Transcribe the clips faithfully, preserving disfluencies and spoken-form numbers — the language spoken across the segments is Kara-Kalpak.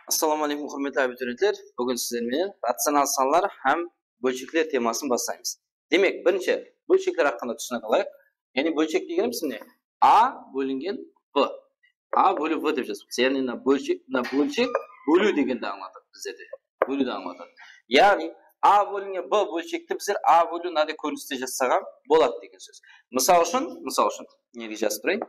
Assalawma áleykum, húrmetli abiturientler. Búgin sizler menen racional sanlar hám bólshekler temasın baslaymız. Demek, birinshi bólshekler haqqında túsinik alayıq. Yaǵnıy bólshek degenimiz ne? A bólingen B. A bóliw B dep jazamız. Yaǵnıy mına bólshek, mına bólshek bóliw degendi ańlatadı bizlerde. Bóliwdi ańlatadı. Yaǵnıy A bólingen B bólshekti bizler A bóliw mınaday kóriniste jazsaq hám boladı degen sóz. Mısal ushın, mısal ushın, nege jazıp turayın?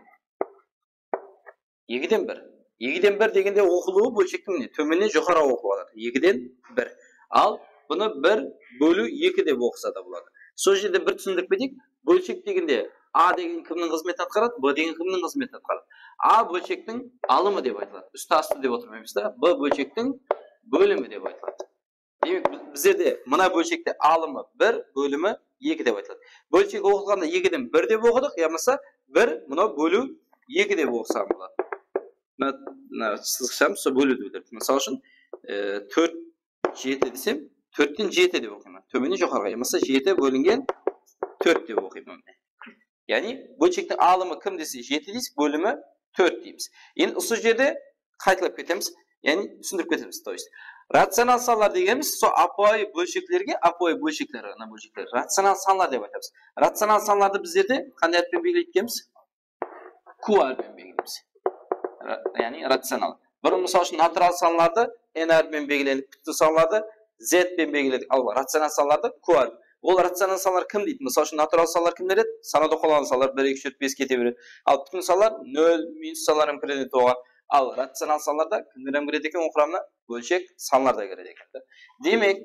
Ekiden bir. Ekiden bir degende oqılıwı bólshektiń mine tómennen joqarıǵa oqılıp atır. Ekiden bir. Al, bunı bir bóliw eki dep oqısa da boladı. Sol jerde bir túsindirip keteyik. Bólshek degende A degen kimniń xızmetin atqaradı, B degen kimniń xızmetin atqaradı? A bólshektiń alımı dep aytıladı. Ústi-astı dep otırmaymız da. B bólshektiń bólimi dep aytıladı. Demek, biz- bizlerde mına bólshekte alımı bir, bólimi eki dep aytıladı. Bólshek oqılǵanda ekiden bir dep oqıdıq, yamasa bir, mına bóliw eki dep oqısaǵan boladı. Mına, mına sızıqshamız sol bóliwdi bildiredi. Mısal ushın, e, tórt, jeti desem, tórtten jeti dep oqıyman. Tómennen joqarıǵa, yamasa jeti bólingen tórt dep oqıyman. Yaǵnıy, bólshektiń alımı kim dese jeti deymiz, bólimi tórt deymiz. Endi usı jerde qaytalap ketemiz, yaǵnıy túsindirip ketemiz. То есть, racional sanlar degenimiz sol ápiwayı bólsheklerge, ápiwayı bólshekler, mına bólshekler racional sanlar dep aytamız. Racional sanlardı bizlerde qanday atpen belgileydi ekenbiz? Q haripinen belgileymiz. Ra- Yaǵnıy racional. Burın, mısal ushın, natural sanlardı N haripinen belgiledik, pútin sanlardı Z penen belgiledik. Al, racional sanlardı Q harip. Ol racional sanlar kim deydi? Mısal ushın, natural sanlar kimler edi? Sanawda qollanılǵan sanlar bir, eki, úsh, tórt, bes kete beredi. Al, pútin sanlar nol, minus sanlar hám kiredi oǵan. Al, racional sanlar da kimler hám kiredi eken oń quramına? Bólshek sanlar da kiredi eken. Demek,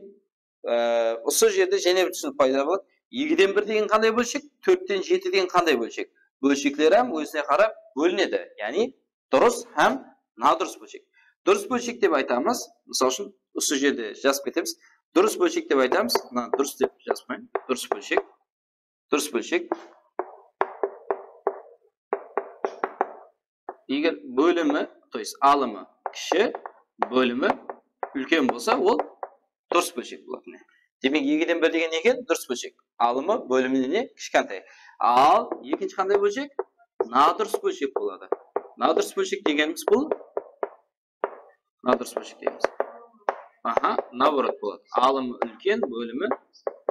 e, usı jerde jáne bir túsinik payda boladı. Ekiden bir degen qanday bólshek? Tórtten jeti degen qanday bólshek? Bólshekler hám ózine qarap bólinedi. Yaǵnıy durıs hám nadurıs bólshek. Durıs bólshek dep aytamız. Mısal ushın, usı jerde jazıp ketemiz. Durıs bólshek dep aytamız. Mına durıs dep jazbayın. Durıs bólshek. Durıs bólshek. Eger bólimi, то есть alımı kishi, bólimi úlken bolsa, ol durıs bólshek boladı. Demek, ekiden bir degen ne eken? Durıs bólshek. Alımı bóliminen ne? Kishkentay. Al, ekinshi qanday bólshek? Nadurıs bólshek boladı. Nadurıs bólshek degenimiz bul Nadurıs bólshek deymiz. Aha, наоборот boladı. Alımı úlken, bólimi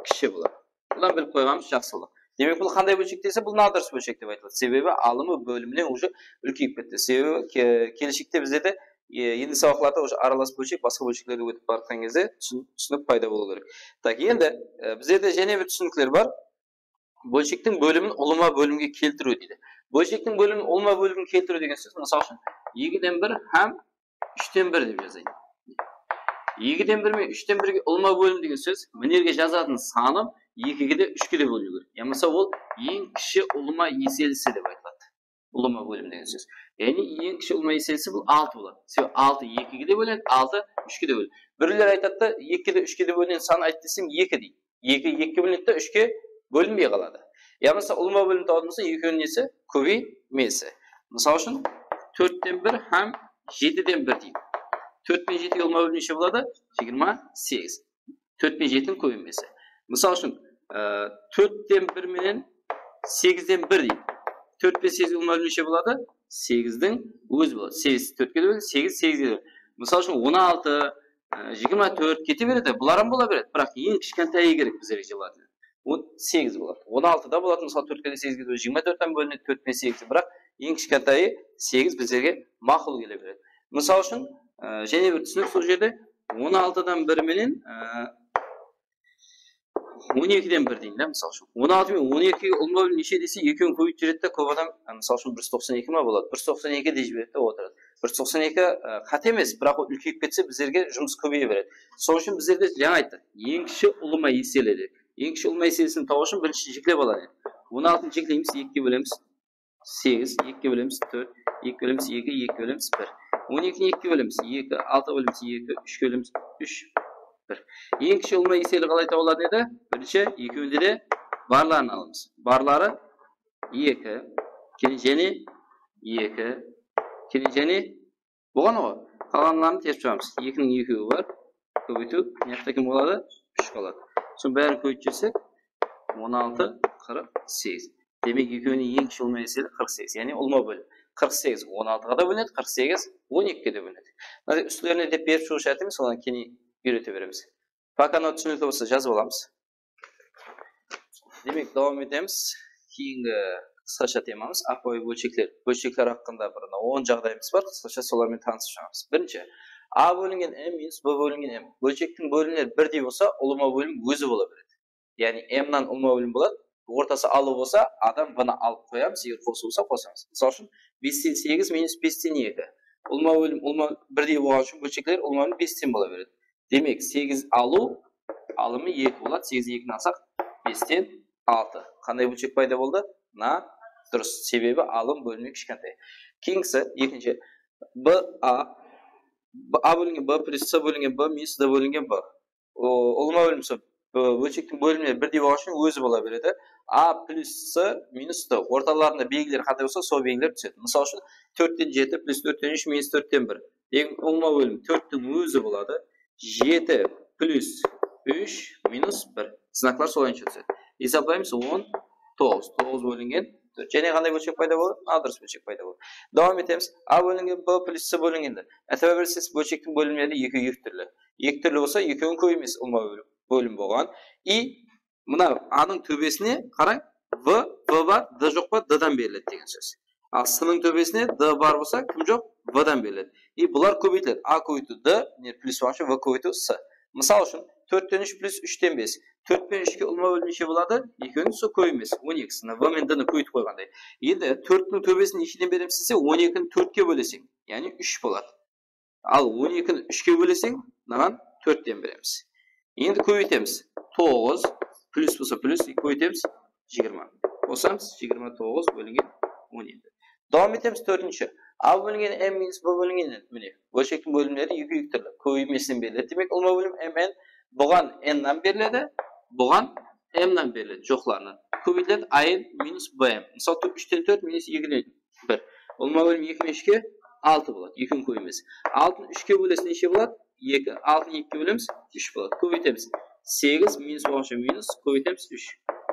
kishi boladı. Bunnan bilip qoyǵanımız jaqsı boladı. Demek, bul qanday bólshek dese, bul nadurıs bólshek dep aytıladı. Sebebi alımı bóliminen уже úlkeyip ketti. Sebebi ke- keleshekte bizlerde, e, endi sabaqlarda уже aralas bólshek basqa bólsheklerge ótip baratqan gezde túsin- túsinik payda bolıwı kerek. Так, endi, e, bizlerde jáne bir túsinikler bar. Bólshektiń bólimin ulıwma bólimge keltiriw deydi. Bólshektiń bólimin ulıwma bólimge keltiriw degen sóz, mısal ushın, ekiden bir hám úshten bir dep jazayın. Ekiden bir menen úshten birge ulıwma bólim degen sóz, mına jerge jazatın sanım ekige de, úshke de bóliniw kerek. Yamasa ol eń kishi ulıwma eselisi dep aytıladı. Ulıwma bólim degen sóz. Yaǵnıy, eń kishi ulıwma eselisi bul altı boladı. Sebebi altı ekige de bólinedi, altı úshke de bólinedi. Birewler aytadı da, ekige de, úshke de bólinedi, san ayt desem, eki deydi. Eki ekige bólinedi de, úshke bólinbey qaladı. Yamasa ulıwma bólim tawatın bolsa, ekewiniń nesi? Kóbeymesi. Mısal ushın, tórtten bir hám jetiden bir deydi. Tórt penen jetige ulıwma bólim neshe boladı? Jigirma segiz. Tórt penen jetiniń kóbeymesi. Mısal ushın, e, tórtten bir menen segizden bir deydi. Tórt penen segizge ulıwma bólim neshe boladı? Segizdiń ózi boladı. Segiz tórtke de bólinedi, segiz segizge de bólinedi. Mısal ushın, on altı, e, jigirma tórt kete beredi, bular hám bola beredi. Biraq eń kishkentayı kerek bizlerge желательно. On segiz boladı. On altı da boladı, mısal, tórtke de, segizge de, jigirma tórtten bólinedi, tórt penen segizge, biraq eń kishkentayı segiz bizlerge maqul kele beredi. Mısal ushın, e, jáne bir túsinik sol jerde on altıdan bir menen, e, on ekiden bir deyin da, mısal ushın. On altı menen on ekige ulıwma bólim neshe dese, ekewin kóbeytip júredi de, kóp adam, e, mısal ushın, bir júz toqsan eki ma boladı, bir júz toqsan eki dep jiberedi de otıradı. Bir júz toqsan eki, e, qáte emes, biraq ol úlkeyip ketse, bizlerge jumıs kóbeye beredi. Sol ushın bizlerde jańa ayttıq, eń kishi ulıwma eseli dep. Eń kishi ulıwma eselisin tabıw ushın birinshi jiklep aladı. On altını jikleymiz, ekige bólemiz segiz, ekige bólemiz tórt, ekige bólemiz eki, ekige bólemiz bir. On ekini ekige bólemiz eki, altıǵa bólemiz eki, úshke bólemiz úsh, bir. Eń kishi ulıwma eseli qalay tabıladı edi? Birinshi ekewinde de barların alamız. Barları eki, keyin jáne eki, keyin jáne Bolǵan ǵoy. Qalǵanların terip shıǵamız. Ekiniń ekewi bar. Kóbeytiw. Mına jaqta kim qaladı? Úsh qaladı. Sonıń bárin kóbeytip jibersek, on altı, qırq segiz. Demek, ekewiniń eń kishi ulıwma eseli qırq segiz. Yaǵnıy ulıwma bólim. Qırq segiz on altıǵa da bólinedi, qırq segiz on ekige de bólinedi. Mına ústlerine dep berip shıǵıwshı átemiz, olardı keyin úyrete beremiz. Poka mına túsinikli bolsa jazıp alamız. Demek, dawam etemiz. Keyingi qısqasha temamız ápiwayı bólshekler. Bólshekler haqqında bir mına on jaǵdayımız bar. Qısqasha solar menen tanısıp shıǵamız. Birinshi, A bólingen M minus B bólingen M. Bólshektiń bólimleri birdey bolsa, ulıwma bólim ózi bola beredi. Yaǵnıy M-nan ulıwma bólim boladı. Ortası alıw bolsa, A-dan B-nı alıp qoyamız, eger qosıw bolsa qosamız. Mısal ushın, besten segiz minus besten eki. Ulıwma bólim, ulıwma birdey bolǵanı ushın bólshekler ulıwma bólim besten bola beredi. Demek, segiz alıw, alımı eki boladı. Segiz ekini alsaq, besten altı. Qanday bólshek payda boldı? Mına durıs. Sebebi alım bólimi kishkentay. Keyingisi, ekinshi. B A, B A bólingen B plus C bólingen B minus D bólingen B. O, ulıwma bólim sol, e, bólshektiń bólimleri birdey bolǵanı ushın ózi bola beredi. A plus C minus D. Ortalarında belgiler qanday bolsa, sol belgiler túsedi. Mısal ushın, tórtten jeti plus tórtten úsh minus tórtten bir. Demek, ulıwma bólim tórttiń ózi boladı. Jeti plus úsh minus bir. Znaklar solayınsha túsedi. Esaplaymız, on toǵız. Toǵız bólingen tórt. Jáne qanday bólshek payda boladı? Nadurıs bólshek payda boladı. Dawam etemiz. A bólingen B plus C bólingen D. Itibar berseńiz, bólshektiń bólimleri ekewi eki túrli. Eki túrli bolsa, ekewin kóbeymesiz, ulıwma bólim, bólim bolǵan. I mına A-nıń tóbesine qarań, V, V bar, D joq pa, D-dan beriledi degen sóz. Al C-nıń tóbesine D bar bolsa, kim joq? V-dan beriledi. I bular kóbeytiledi. A kóbeytiw D, mine, plus bolǵan ushın V kóbeytiw C. Mısal ushın, tórtten úsh plus úshten bes. Tórt penen úshke ulıwma bólim neshe boladı? Ekewiniń sol kóbeymesi, on eki. Mına V menen D-ni kóbeytip qoyǵanday. Endi tórttiń tóbesin nesheden beremiz dese, on ekini tórtke bóleseń, yaǵnıy úsh boladı. Al on ekini úshke bóleseń, mınaǵan tórtten beremiz. Endi kóbeytemiz. Toǵız, plus bolsa plus, kóbeytemiz, jigirma. Qosamız, jigirma toǵız bólingen on eki. Dawam etemiz, tórtinshi. A bólingen M minus B bólingen N. Mine, bólshektiń bólimleri ekewi eki túrli. Kóbeymesinen beriledi. Demek, ulıwma bólim M N, buǵan N-nan beriledi, buǵan M-nan beriledi, joqlarınan. Kóbeytiledi, A N minus B M. Mısal, úshten tórt minus ekiden bir. Ulıwma bólim eki menen úshke altı boladı. Ekiniń kóbeymesi. Altını úshke bólesiń, neshe boladı? Eki. Altını ekige bólemiz, úsh boladı. Kóbeytemiz. Segiz minus bolǵan ushın minus, kóbeytemiz úsh.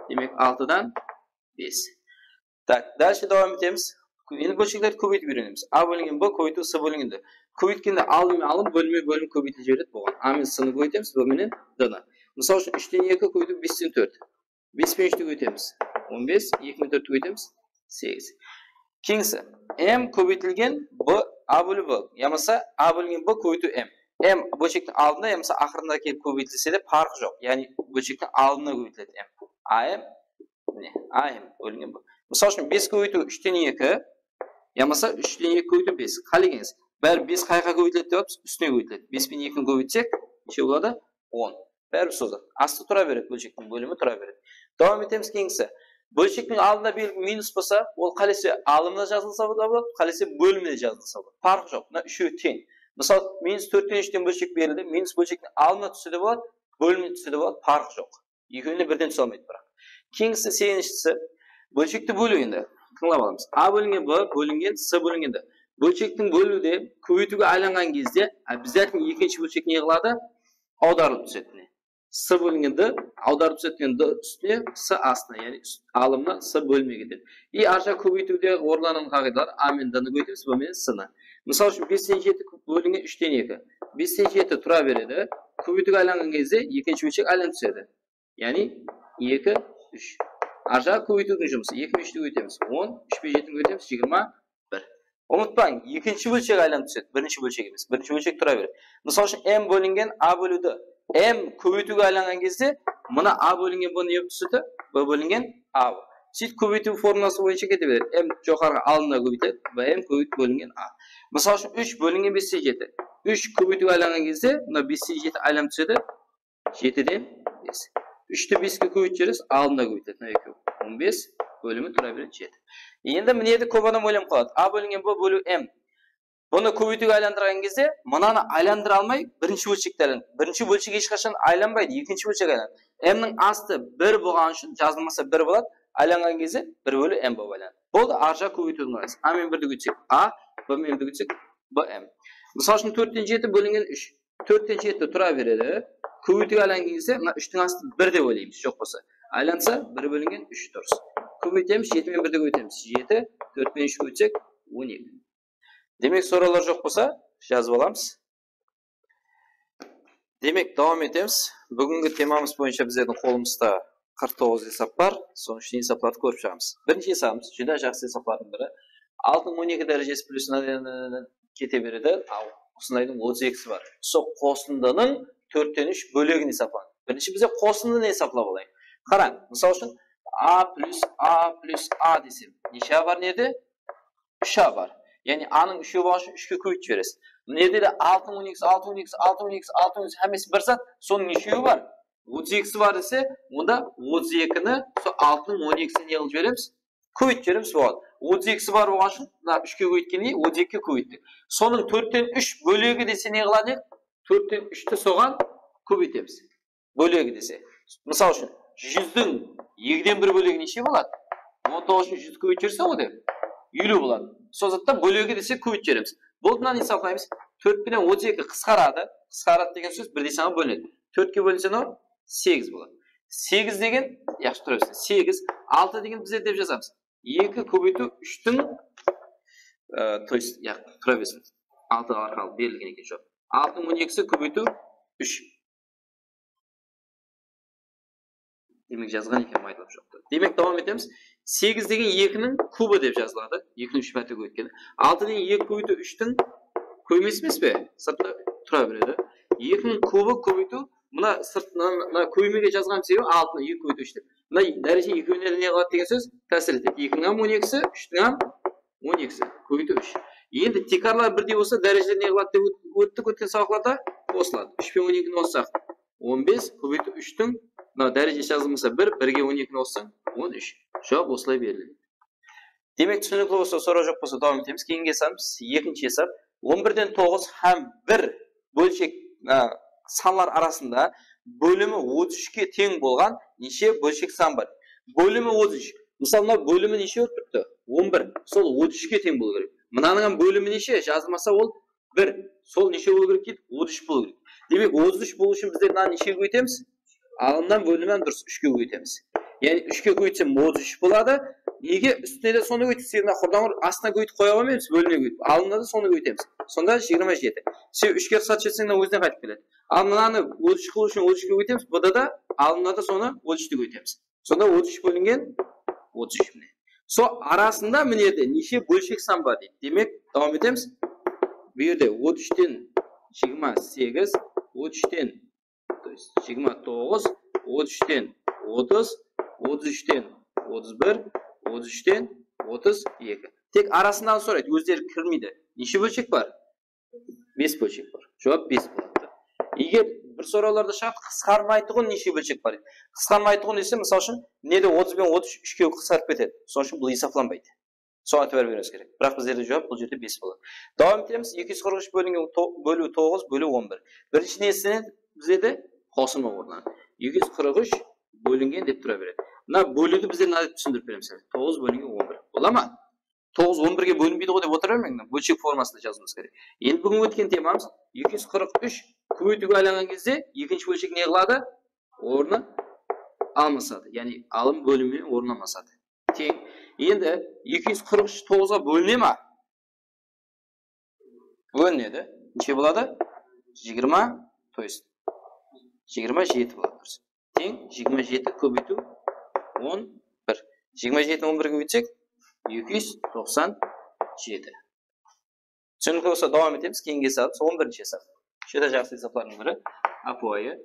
Demek, altıdan bes. Tak, dálshe dawam etemiz. Endi bólsheklerdi kóbeytip úyrenemiz. A bólingen B kóbeytiw C bólingen D. Kóbeytkende alım menen alım, bólim menen bólim kóbeytilip jiberedi buǵan. A menen C-nı kóbeytemiz, B menen D-nı. Mısal ushın, úshten eki kóbeytiw besten tórt. Bes penen úshti kóbeytemiz, on bes, eki menen tórtti kóbeytemiz, segiz. Keyingisi, M kóbeytilgen B, A bóliw B, yamasa A bólingen B kóbeytiw M. M bólshektiń aldında yamasa aqırında kelip kóbeytilse de parqı joq. Yaǵnıy bólshektiń aldında kóbeytiledi M. A M, mine, A M bólingen B. Mısal ushın, bes kóbeytiw úshten eki, yamasa úshten eki kóbeytiw bes. Qálegenińiz. Bári bes qayaqqa kóbeytiledi dep atırmız, ústine kóbeytiledi. Bes penen ekini kóbeytsek, neshe boladı? On. Báribir sol zat. Astı tura beredi, bólshektiń bólimi tura beredi. Dawam etemiz, keyingisi. Bólshektiń aldında belgi minus bolsa, ol qálese alımda jazılsa da boladı, qálese bólimde jazılsa boladı. Parqı joq. Mına úshewi teń. Mısal, minus tórtten úshten bólshek berildi. Minus bólshektiń aldına tússe de boladı, bólimine tússe de boladı, parqı joq. Ekewine birden túse almaydı biraq. Keyingisi, segizinshisi, bólshekti bóliw endi. Tıńlap alamız. A bólingen B bólingen C bólingen D. Bólshektiń bóliwde kóbeytiwge aylanǵan gezde, обязательно ekinshi bólshek ne qıladı? Awdarılıp túsedi. Mine. C bólingen D, awdarılıp túsedi degen D ústine, C astına, yaǵnıy úst, alımına, C bólimine ketedi. I arjaǵı kóbeytiwde orınlanaǵan qaǵıydalar, A menen D-nı kóbeytemiz, B menen C-nı. Mısal ushın, besten jeti bólingen úshten eki. Besten jeti tura beredi. Kóbeytiwge aylanǵan gezde ekinshi bólshek aylanıp túsedi. Yaǵnıy eki, úsh. Arjaǵı kóbeytiwdiń jumısı. Eki menen úshti kóbeytemiz, on, úsh penen jetini kóbeytemiz, jigirma bir. Umıtpań, ekinshi bólshek aylanıp túsedi, birinshi bólshek emes. Birinshi bólshek tura beredi. Mısal ushın, M bólingen A bóliwdi. M kóbeytiwge aylanǵan gezde mına A bólingen B ne bolıp túsedi? B bólingen A. Sóytip kóbeytiw formulası boyınsha kete beredi. M joqarıǵı alımına kóbeytiledi. B M kóbeytip bólingen A. Mısal ushın, úsh bólingen besten jeti. Úsh kóbeytiwge aylanǵan gezde mına besten jeti aylanıp túsedi. Jetiden bes. Úshti beske kóbeytip jiberesiz, alımına kóbeytiledi. Mına ekewi. On bes bólimi tura beredi jeti. Endi mine edi, kóp adam oylanıp qaladı. A bólingen B bóliw M. Bunı kóbeytiwge aylandırǵan gezde mınanı aylandıra almay, birinshi bólshekti aylan. Birinshi bólshek hesh qashan aylanbaydı, ekinshi bólshek aylan. M-niń astı bir bolǵanı ushın jazılmasa bir boladı, aylanǵan gezde bir bóliw M bolıp aylanadı. Boldı, arjaǵı kóbeytiwdiń orası. A menen birdi kóbeytsek A, B menen birdi kóbeytsek B M. Mısal ushın, tórtten jeti bólingen úsh. Tórtten jeti tura beredi. Kóbeytiwge aylanǵan gezde mına úshtiń astı bir dep oylaymız, joq bolsa. Aylansa, bir bólingen úsh durıs. Kóbeytemiz, jeti menen birdi kóbeytemiz, jeti, tórt penen úshti kóbeytsek, on eki. Demek, sorawlar joq bolsa, jazıp alamız. Demek, dawam etemiz. Búgingi temamız boyınsha bizlerdiń qolımızda qırq toǵız esap bar. Sonıń ushın esaplardı kórip shıǵamız. Birinshi esabımız, júdá jaqsı esaplardıń biri. Altınıń on eki dárejesi plyus mınadan kete beredi. Al, usındaydıń otız ekisi bar. Sol qosındınıń tórtten úsh bólegin esaplanıń. Birinshi bizler qosındını esaplap alayıq. Qarań, mısal ushın, a plyus a plyus a desem, neshe a bar nede? Úsh a bar. Yaǵnıy anıń úshewi bolǵan ushın úshke kóbeytip jiberesiz. Mına jerde de altınıń on ekisi, altınıń on ekisi, altınıń on ekisi, altınıń on ekisi, hámmesi bir zat. Sonıń neshewi bar? Otız ekisi bar dese, onda otız ekini sol altınıń on ekisine ne qılıp jiberemiz? Kóbeytip jiberemiz buǵan. Otız ekisi bar bolǵan ushın mına úshke kóbeytkennen keyin otız ekige kóbeyttik. Sonıń tórtten úsh bólegi dese ne qıladı? Tórtten úshti soǵan kóbeytemiz. Bólegi dese. Mısal ushın, júzdiń ekiden bir bólegi neshe boladı? On toǵız ushın júzdi kóbeytip jiberseń, onda eliw boladı. Sol zatta bólegi dese kóbeytip jiberemiz. Boldı, mınanı esaplaymız. Tórt penen otız eki qısqaradı. Qısqaradı degen sóz birdey sanǵa bólinedi. Tórtke bólinse, mınaw segiz boladı. Segiz degen, yaqshı, tura bersin. Segiz, altı degen bizler dep jazamız. Eki kóbeytiw úshtiń, e, то есть, ya, tura bersin. Altı arqalı berilgen eken, joq. Altınıń on ekisi kóbeytiw úsh. Demek, jazǵan ekenmen, aytıp joqtı. Demek, dawam etemiz. Segiz degen ekiniń kubı dep jazıladı. Ekiniń úsh márte kóbeytkeni. Altı degen eki kóbeytiw úshtiń kóbeymesi emes pe? Sırtta tura beredi. Ekiniń kubı kóbeytiw, mına sırtına, mına kóbeymege jazǵan sebebi altını eki kóbeytiw úsh dep. Mına dáreje ekewine de ne qıladı degen sóz? Tásir etedi. Ekiniń hám on ekisi, úshtiń hám on ekisi kóbeytiw úsh. Endi tiykarlar birdey bolsa, dárejeler ne qıladı dep ót-, óttik ótken sabaqlarda? Qosıladı. Úsh penen on ekini qossaq, on bes kóbeytiw úshtiń, mına dáreje jazılmasa bir, birge on ekini qossań, on úsh. Juwap osılay beriledi. Demek, túsinikli bolsa, soraw joq bolsa, dawam etemiz. Keyingi esabımız, ekinshi esap. On birden toǵız hám bir bólshek, a, sanlar arasında bólimi otız úshke teń bolǵan neshe bólshek san bar? Bólimi otız úsh. Mısalı, mına bólimi neshe bolıp turıptı? On bir. Sol otız úshke teń bolıw kerek. Mınanıń hám bólimi neshe? Jazılmasa, ol bir. Sol neshe bolıw kerek deydi? Otız úsh bolıw kerek. Demek, otız úsh bolıw ushın bizler mınanı neshege kóbeytemiz? Alımnan bólimnen durıs, úshke kóbeytemiz. Yaǵnıy, úshke kóbeytsem, otız úsh boladı. Nege ústine de sonı kóbeytip, sebebi mına qurdan qur astına kóbeytip qoya qoymayız, bólimine kóbeytip. Alımda da sonı kóbeytemiz. Sonda jigirma jeti. Sebebi úshke qısqartıp jiberseń, de ózine qaytıp keledi. Al, mınanı otız úshke kóbeytiw ushın otız úshke kóbeytemiz, bunda da alımda da sonı otız úshke kóbeytemiz. Sonda otız úsh bólingen otız úsh, mine. Sol arasında, mine, jerde neshe bólshek san bar deydi. Demek, dawam etemiz. Bu jerde otız úshten jigirma segiz, otız úshten, то есть, jigirma toǵız, otız úshten otız, otız úshten otız bir, otız úshten otız eki. Tek arasındaǵın soraydı, ózleri kirmeydi. Neshe bólshek bar? Bes bólshek bar. Juwap bes boladı. Eger bir sorawlarda shart qısqarmaytuǵın neshe bólshek bar? Qısqarmaytuǵın dese, mısal ushın, mine de otız benen otız úsh úshke qısqarıp ketedi. Sonıń ushın bul esaplanbaydı. Soǵan itibar beriwińiz kerek. Biraq bizlerde juwap bul jerde bes boladı. Dawam etemiz. Eki júz qırq úsh bólingen to-, bóliw toǵız, bóliw on bir. Birinshi nesine bizlerde qosılma ornına. Eki júz qırq úsh bólingen dep tura beredi. Mına bóliwdi bizler mına dep túsindirip beremiz. Toǵız bólingen on bir. Bola ma? Toǵız on birge bólinbeydi ǵoy dep otıra bermeń, bólshek formasında jazıwımız kerek. Endi búgin ótken temamız eki júz qırq úsh kóbeytiwge aylanǵan gezde ekinshi bólshek ne qıladı? Ornı almasadı. Yaǵnıy alım bólimi menen ornı almasadı. Teń. Endi eki júz qırq úsh toǵızǵa bóline ma? Bólinedi. Neshe boladı? Jigirma, то есть, jigirma jeti boladı, durıs. Teń jigirma jeti kóbeytiw on bir. Jigirma jetini on birge kóbeytsek, eki júz toqsan jeti. Túsinikli bolsa, dawam etemiz. Keyingi esabımız on birinshi esap. Júdá jaqsı esaplardıń biri. Ápiwayı.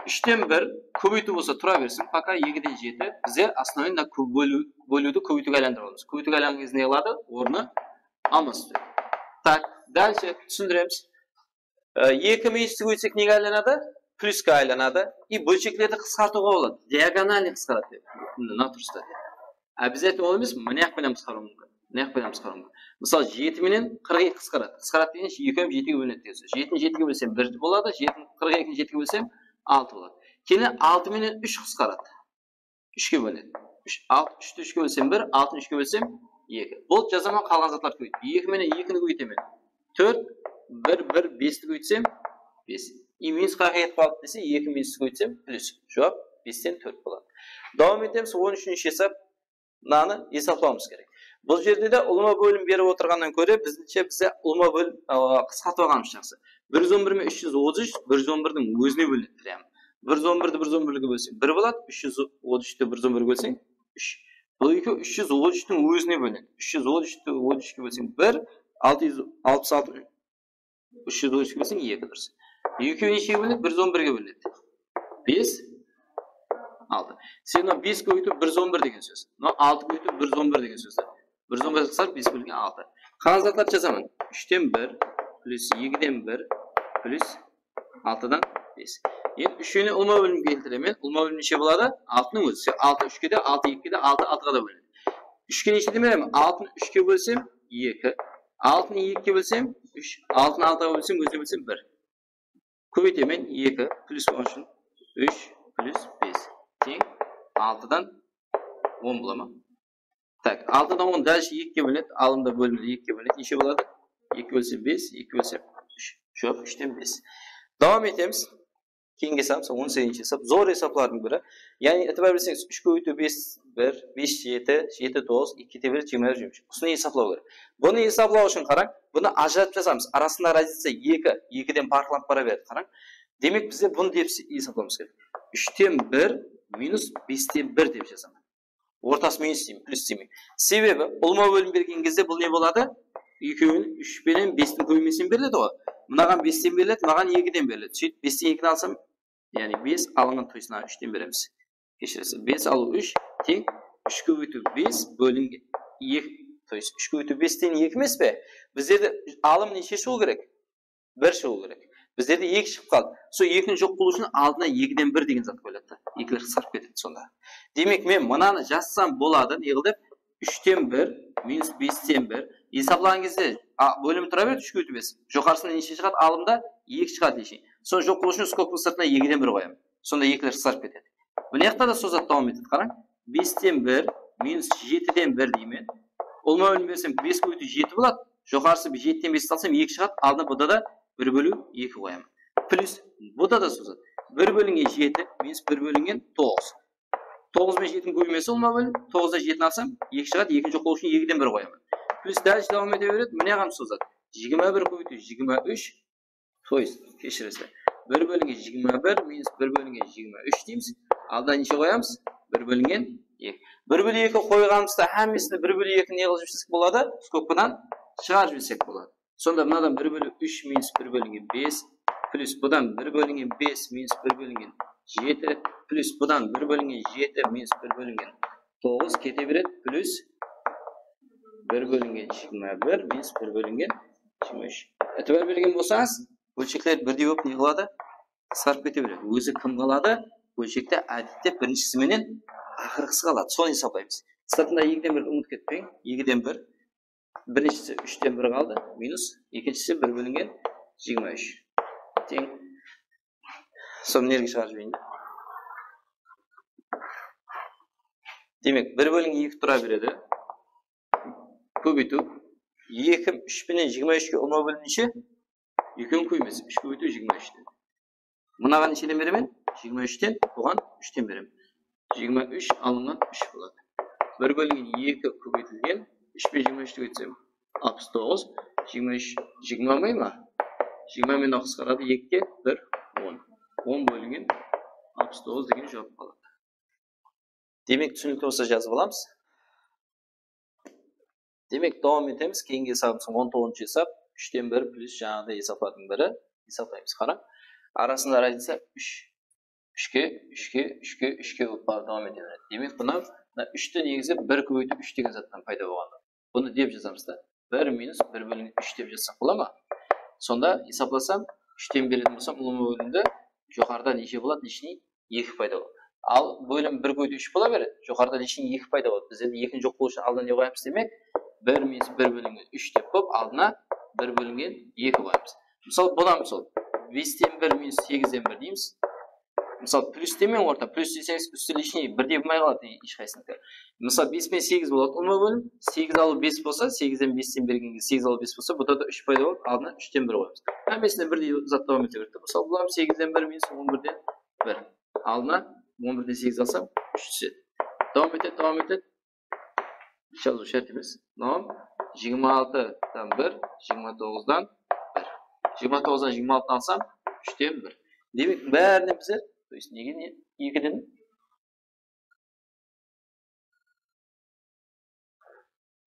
Úshten bir kóbeytiw bolsa tura bersin. Пока ekiden jeti. Bizler основной mına kó-, bóliw-, bóliwdi kóbeytiwge aylandırıp alamız. Kóbeytiwge aylanǵan gezde ne qıladı? Ornı almasıp turadi. Так, дальше túsindiremiz. E, eki minusti kóbeytsek nege aylanadı? Plyuske aylanadı. И bólsheklerdi qısqartıwǵa boladı. Diagonalnıy qısqaradı dep. Mına turısta. Обязательно ol emes, mına jaq penen qısqarıw múmkin. Mına jaq penen qısqarıw múmkin. Mısalı, jeti menen qırq eki qısqaradı. Qısqaradı degen ekewin jetige bólinedi degen sóz. Jetini jetige bólsem, bir boladı, jetini, qırq ekini jetige bólsem, altı boladı. Keyin altı menen úsh qısqaradı. Úshke bólinedi. Úsh, alt-, úshti úshke bólsem, bir, altını úshke bólsem, eki. Boldı, jazaman, qalǵan zatlardı kóbeyt. Eki menen ekini kóbeytemen. Tórt, bir, bir, besti kóbeytsem, bes. И minus qayaqqa ketip qaldı dese, eki minustı kóbeytsem, plyus. Juwap besten tórt boladı. Dawam etemiz, on úshinshi esap. Mınanı esaplawımız kerek. Bul jerde de ulıwma bólim berip otırǵannan kóre, bizinshe, bizde ulıwma bólim, a, qısqartıp alǵanımız jaqsı. Bir júz on bir men úsh júz otız úsh, bir júz on birdiń ózine bólinedi, прям. Bir júz on birdi bir júz on birge bólseń, bir boladı, úsh júz otız úshti bir júz on birge bólseń, úsh. Bul ekewi úsh júz otız úshtiń ózine bólinedi. Úsh júz otız úshti otız úshke bólseń, bir, altı júz alpıs altı, úsh júz otız úshke bólseń, eki, durıs. Ekewi neshege bólinedi? Bir júz on birge bólinedi. Bes, altı. Sen mına bes kóbeytiw bir júz on bir degen sóz. Mına altı kóbeytiw bir júz on bir degen sóz. Bir júz on bir qısqarıp, bes bólingen altı. Qalǵan zatlardı jazaman. Úshten bir plyus ekiden bir plyus altıdan bes. Endi úshewine ulıwma bólim keltiremen. Ulıwma bólim neshe boladı? Altınıń ózi. Sen altı úshke de, altı ekige de, altı altıǵa da bólinedi. Úshke nesheden beremen? Altını úshke bólsem, eki. Altını ekige bólsem, úsh. Altını altıǵa bólsem, ózine bólsem, bir. Kóbeytemen, eki plyus on úsh, úsh plyus bes teń altıdan on bola ma? Tak, altıdan on dálshe ekige bólinedi, alımda bólimde ekige bólinedi. Neshe boladı? Eki bólsem bes, eki bólsem úsh. Joq, úshten bes. Dawam etemiz. Keyingi esabımız on segizinshi esap. Zor esaplardıń biri. Yaǵnıy, itibar berseńiz, úsh kóbeytiw bes, bir, bes, jeti, jeti, toǵız, eki, kete beredi, jigirma bir, jigirma úsh. Usını esaplaw kerek. Bunı esaplaw ushın qarań, bunı ajıratıp jazamız. Arasında raznica eki, ekiden parıqlanıp bara beredi, qarań. Demek, bizler bunı dep esaplawımız kerek. Úshten bir minus besten bir dep jazaman. Ortası minus deymen, plyus deymen. Sebebi, ulıwma bólim bergen gezde bul ne boladı? Ekewin úsh penen bestiń kóbeymesinen beriledi ǵoy. Mınaǵan besten beriledi, mınaǵan ekiden beriledi. Sóytip, besten ekini alsam, yaǵnıy bes alınǵan, то есть, mına úshten beremiz. Keshiresiz, bes alıw úsh teń úsh kóbeytiw bes bólingen eki, то есть, úsh kóbeytiw bes teń eki emes pe? Bizlerde alım neshe shıǵıw kerek? Bir shıǵıw kerek. Bizlerde eki shıǵıp qaldı. Sol ekini joq qılıw ushın aldına ekiden bir degen zat qoyıladı da. Ekiler qısqarıp ketedi sonda. Demek, men mınanı jazsam boladı, ne qıl dep? Úshten bir minus besten bir. Esaplaǵan gezde, a, bólimi tura beredi, úsh kóbeytiw bes. Joqarısında neshe shıǵadı? Alımda eki shıǵadı, neshe. Sonı joq qılıw ushın skobkanıń sırtına ekiden bir qoyaman. Sonda ekiler qısqarıp ketedi. Mına jaqta da sol zat dawam etedi, qarań. Besten bir minus jetiden bir deymen. Ulıwma bólim bersem, bes kóbeytiw jeti boladı. Joqarısı jetiden besti alsam, eki shıǵadı. Aldına bunda da bir bóliw eki qoyaman. Plyus bunda da sol zat. Bir bólingen jeti minus bir bólingen toǵız. Toǵız benen jetiniń kóbeymesi ulıwma bólim. Toǵızdan jetini alsam, eki shıǵadı, ekini joq qılıw ushın ekiden bir qoyaman. Plyus dálshe dawam ete beredi. Mine, aǵam, sol zat. Jigirma bir kóbeytiw jigirma úsh. То есть, keshiresiz. Bir bólingen jigirma bir minus bir bólingen jigirma úsh deymiz. Aldına neshe qoyamız? Bir bólingen eki. Bir bólingen eki qoyǵanımızda hámmesini bir bólingen eki ne qılıp jibersek boladı? Skobkadan shıǵarıp jibersek boladı. Sonda mınadan bir bólingen úsh minus bir bólingen bes, plyus budan bir bólingen bes minus bir bólingen jeti, plyus budan bir bólingen jeti minus bir bólingen toǵız kete beredi, plyus bir bólingen jigirma bir minus bir bólingen jigirma úsh. Itibar bergen bolsańız, bólshekler birdey bolıp ne qıladı? Qısqarıp kete beredi. Ózi kim qaladı? Bólshekte, ádette, birinshisi menen aqırǵısı qaladı. Sonı esaplaymız. Sırtında ekiden bir umıt ketpeń. Ekiden bir. Birinshisi úshten bir qaldı, minus, ekinshisi bir bólingen jigirma úsh. Teń. Sonı nerge shıǵarıp jibereyin de. Demek, bir bólingen eki tura beredi. Kóbeytiw. Eki, úsh penen jigirma úshke ulıwma bólim neshe? Ekewin kóbeymesi, úsh kóbeytiw jigirma úshten. Mınaǵan nesheden beremen? Jigirma úshten, buǵan úshten beremen. Jigirma úsh alınǵan úsh boladı. Bir bólingen eki kóbeytilgen, úsh penen jigirma úshti kóbeytsem, alpıs toǵız, jigirma úsh, jigirma almay ma? Jigirma menen qısqaradı, ekige bir, on. On bólingen alpıs toǵız degen juwap qaladı. Demek, túsinikli bolsa jazıp alamız. Demek, dawam etemiz. Keyingi esabımız on toǵızınshı esap. Úshten bir plyus jańaǵıday esaplardıń biri. Esaplaymız, qarań. Arasında raznica úsh. Úshke, úshke, úshke, úshke bolıp barıp dawam ete beredi. Demek, buna, mına úshti negizi bir kóbeytiw úsh degen zattan payda bolǵandı. Bunı dep jazamız da. Bir minus bir bólingen úsh dep jazsaq bola ma? Sonda esaplasam, úshten berетін bolsam, ulıwma bólimdi joqarıda neshe boladı? Лишний eki payda boladı. Al, bólim bir kóbeytiw úsh bola beredi. Joqarıda лишний eki payda boladı. Bizlerde ekini joq qılıw ushın aldına ne qoyamız demek? Bir minus bir bólingen úsh dep qoyıp, aldına bir bólingen eki qoyamız. Mısal, budan mısal, besten bir minus segizden bir deymiz. Mısal, plyus demeń orta, plyus deseńiz, ústi лишний bir de bolmay qaladı, hesh qaysınıki. Mısal, bes penen segiz boladı, ulıwma bólim. Segiz alıw bes bolsa, segizden besten bergenge segiz alıw bes bolsa, bunda da úsh payda bolıp, aldına úshten bir qoyamız. Hámmesine birdey zat dawam ete beredi. Mısal, bular segizden bir minus on birden bir. Aldına on birden segiz alsam, úsh túsedi. Dawam etedi, dawam etedi. Jazıw shárt emes. Mınaw jigirma altıdan bir, jigirma toǵızdan bir. Jigirma toǵızdan jigirma altını alsam, úshten bir. Demek, bárinen bizler, то есть, nege ne? Ekiden.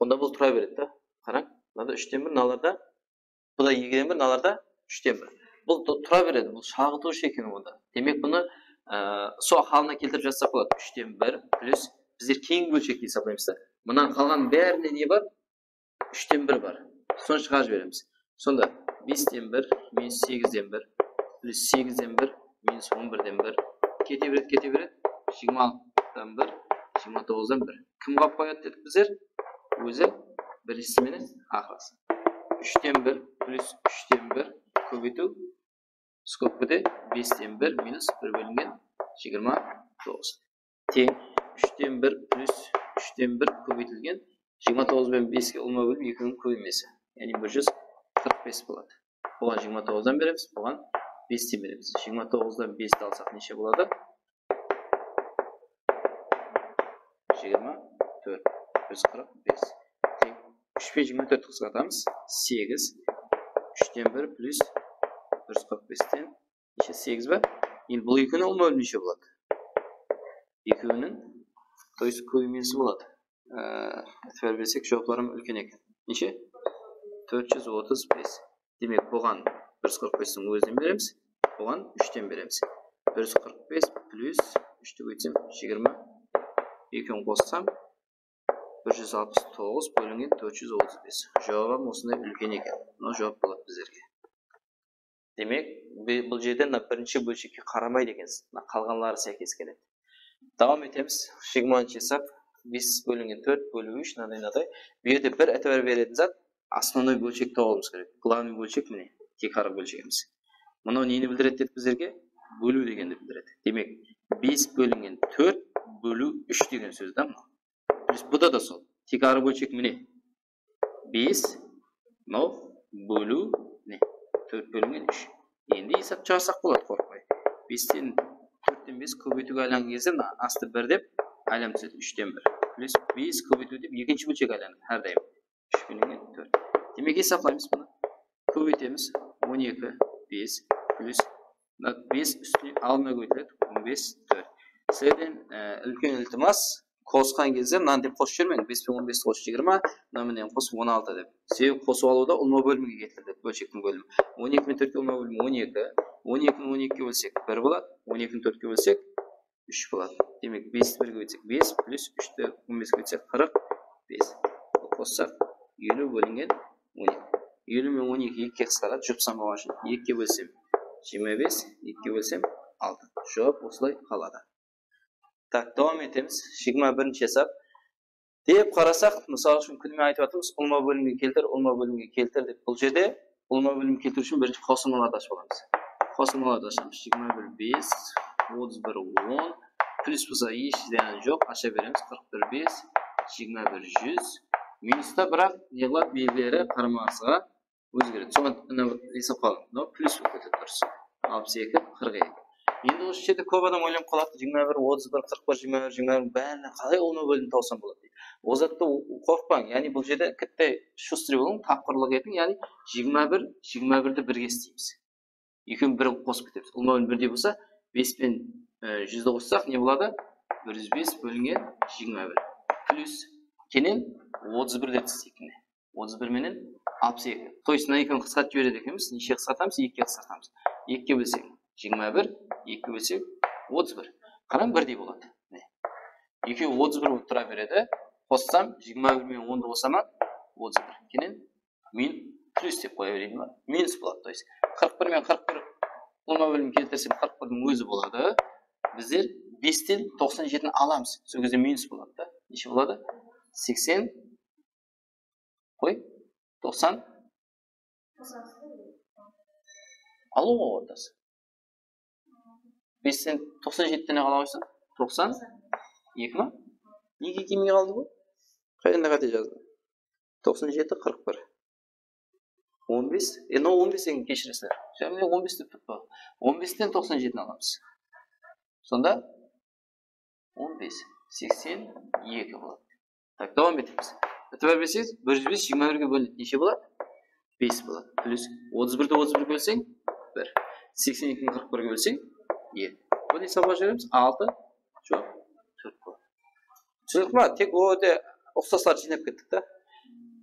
Onda bul tura beredi da. Qarań, mınada úshten bir, mınalarda, bu da ekiden bir, mınalarda úshten bir. Bul tu- tura beredi, bul shalǵıtıwshı eken onda. Demek, bunı, e, sol halına keltirip jazsaq boladı. Úshten bir plyus, bizler keyingi bólshekte esaplaymız da. Mınań qalǵan bárinde ne bar? Úshten bir bar. Sonı shıǵarıp jiberemiz. Sonda besten bir minus segizden bir plyus segizden bir minus on birden bir. Kete beredi, kete beredi. Jigirma altıdan bir, jigirma toǵızdan bir. Kim qalıp qoyadı dedik bizler? Ózi birinshisi menen aqırǵısı. Úshten bir plyus úshten bir kóbeytiw skobkada besten bir minus bir bólingen jigirma toǵız. Teń úshten bir plyus úshten bir kóbeytilgen jigirma toǵız penen beske ulıwma bólim ekewiniń kóbeymesi. Yaǵnıy bir júz qırq bes boladı. Buǵan jigirma toǵızdan beremiz, buǵan besten beremiz. Jigirma toǵızdan besti alsaq neshe boladı? Jigirma tórt, júz qırq bes. Teń úsh penen jigirma tórtti qısqartamız. Segiz. Úshten bir plyus bir júz qırq besten neshe? Segiz ba? Endi bul ekewiniń ulıwma bólimi neshe boladı? Ekewiniń, то есть, kóbeymesi boladı. Ee, itibar bersek, juwaplarım úlken eken. Neshe? Tórt júz otız bes. Demek, buǵan bir júz qırq bestiń ózinen beremiz, buǵan úshten beremiz. Bir júz qırq bes plyus úshti kóbeytsem, jigirma, ekewin qossam, bir júz alpıs toǵız bólingen tórt júz otız bes. Juwabı hám osınday úlken eken. Mına juwap boladı bizlerge. Demek, bi- bul jerde mına birinshi bólshekke qaramaydı ekensiz. Mına qalǵanları sáykes keledi. Dawam etemiz. Jigirmanshı esap. Bes bólingen tórt bóliw úsh, mınaday, mınaday. Bu jerde bir itibar beretin zat, основной bólshekti tabıwımız kerek. Главный bólshek mine, tiykarǵı bólshegimiz. Mınaw neni bildiredi dedik bizlerge? Bóliw degendi bildiredi. Demek, bes bólingen tórt bóliw úsh degen sóz da mınaw. Plyus bunda da sol. Tiykarǵı bólshek mine. Bes, mınaw bóliw, mine, tórt bólingen úsh. Endi esap shıǵarsaq boladı, qorqpay. Besten, tórtten bes kóbeytiwge aylanǵan gezde mına astı bir dep, aylanıp túsedi, úshten bir. Plyus bes kóbeytiw dep ekinshi bólshek aylandı, hár dayım. Úsh bólingen tórt. Demek, esaplaymız bunı. Kóbeytemiz. On eki, bes, plyus, mına bes ústine aldına kóbeytiledi, on bes, tórt. Sizlerden, e, úlken iltimas, qosqan gezde mınanı dep qosıp jibermeń, bes penen on besti qos, jigirma, mına menen qos, on altı dep. Sebebi qosıp alıwda ulıwma bólimge keltirdi, bólshektiń bólimi. On eki menen tórtke ulıwma bólim on eki, on ekini on ekige bólsek, bir boladı, on ekini tórtke bólsek, úsh boladı. Demek, besti birge kóbeytsek, bes plyus úshti on beske kóbeytsek, qırq bes. Qossaq, eliw bólingen on eki. Eliw menen on eki ekige qısqaradı, jup san bolǵan ushın ekige bólsem, jigirma bes, ekige bólsem, altı. Juwap osılay qaladı. Tak, dawam etemiz. Jigirma birinshi esap. Dep qarasaq, mısal ushın, kúnime aytıp atırmız, ulıwma bólimge keltir, ulıwma bólimge keltir dep. Bul jerde ulıwma bólimge keltiriw ushın birinshi qosılmalardı ashıp alamız. Qosılmalardı ashamız. Jigirma bir bes, otız bir on, plyus bolsa hesh zıyanı joq, asha beremiz, qırq bir bes, jigirma bir júz, minusta, biraq ne qıladı, belgileri qarama-qarsıǵa ózgeredi. Soǵan mına esapqa alıń. Mınaw plyus bolıp ketedi, durıs. Alpıs eki, qırq eki. Endi usı jerde kóp adam oylanıp qaladı, jigirma bir, otız bir, qırq bir, jigirma bir, jigirma bir, bárine qalay ulıwma bólimdi tawsam boladı deydi. Ol zattı o-, qorqpań. Yaǵnıy bul jerde kitte shustrıy bolıń, tapqırlıq etiń. Yaǵnıy jigirma bir, jigirma birdi birge isleymiz. Ekewin bir qılıp qosıp ketemiz. Ulıwma bólim birdey bolsa, bes penen, e, júzdi qossaq, ne boladı? Bir júz bes bólingen jigirma bir. Plyus kenen otız bir dep isleyik, mine. Otız bir menen alpıs eki. То есть, mına ekewin qısqartıp jiberedi ekenbiz. Neshege qısqartamız? Ekige qısqartamız. Ekige bólsek, jigirma bir, ekige bólsek, otız bir. Qarań, birdey boladı. Mine. Ekewi otız bir bolıp tura beredi. Qossam, jigirma bir menen ondı qosaman, otız bir. Kenen min-, plyus dep qoya bereyin ba? Minus boladı. То есть, qırq bir menen qırq bir ulıwma bólim keltirsem, qırq birdiń ózi boladı. Bizler besten toqsan jetini alamız. Sol gezde minus boladı da. Neshe boladı? Seksen. Qoy. Toqsan. Alıw ǵoy ortası. Besten toqsan jetiden ne qala qoysa? Toqsan eki ma? Nege kelmey qaldı bul? Qayerinde qáte jazdım? Toqsan jeti, qırq bir. On bes, e, mınaw on bes eken, keshiresiz. Jáne on bes dep turıptı. On besten toqsan jetini alamız. Sonda on bes, seksen eki boladı. Tak, dawam etemiz. Itibar berseńiz, bir júz bes jigirma birge bólinedi. Neshe boladı? Bes boladı. Plyus otız birdi otız birge bólseń, bir. Seksen ekini qırq birge bólseń, eki. Bunı esaplap jiberemiz. Altı, joq, tórt boladı. Túsinikli ma? Tek o jerde uqsaslardı jıynap kettik ta.